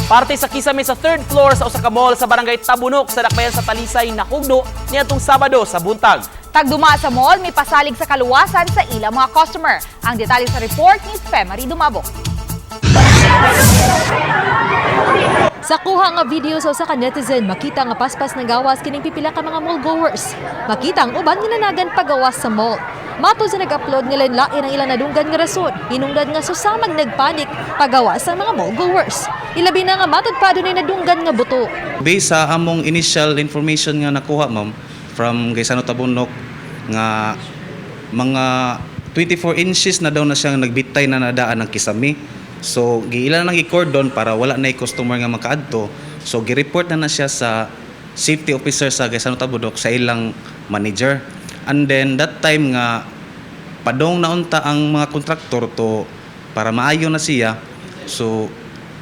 Parte sa kisame sa third floor sa usa ka mall sa Barangay Tabunok sa Dakbayan sa Talisay nahugno niadtong Sabado sa buntag. Tagduma sa mall, may pasalig sa kaluwasan sa ilang mga customer. Ang detalye sa report ni Femary Dumabok. Sa kuha nga video sa usa ka netizen, makita nga paspas ng gawas kining pipila ka mga mall goers. Makita ang uban nga nanagan pagawas sa mall. Matod sa nag-upload nga lain ang ilang nadunggan nga rason, hinungdan nga susamag nagpanik pagawas ang mga mall goers. Ilabi na nga matod pa dunay nadunggan nga buto. Based sa among initial information nga nakuha, ma'am, from Gaisano Tabunok nga mga 24 inches na daw na siyang nagbitay na nadaan ng kisame. So giila na nang i-cordon para wala na customer nga makaadto. So gi-report na na siya sa safety officer sa Gaisano Tabunok sa ilang manager. And then that time nga padong naunta ang mga kontraktor to para maayo na siya. So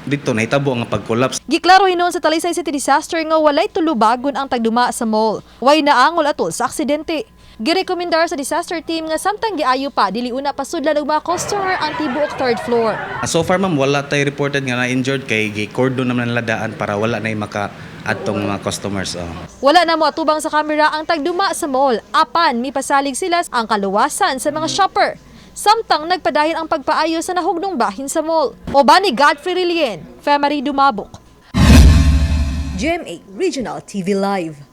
dito nahitabo ang pag-collapse. Giklaro hinuon sa Talisay City Disaster nga walay tulubagon ang tagduma sa mall. Way naangol atol sa aksidente. Girekomendar sa disaster team nga samtang giayo pa dili una pasudlan og mga customer ang tibuok third floor. So far, ma'am, wala tay reported nga na-injured kay gi-cordon naman nila daan para wala na maka adtong mga customers. Oh. Wala na mo atubang sa kamera ang tagduma sa mall. Apan mipasalig sila ang kaluwasan sa mga shopper. Samtang nagpadayon ang pagpaayo sa nahugnong bahin sa mall. Uban ni Godfrey Relien, Femary Dumabok. GMA Regional TV Live.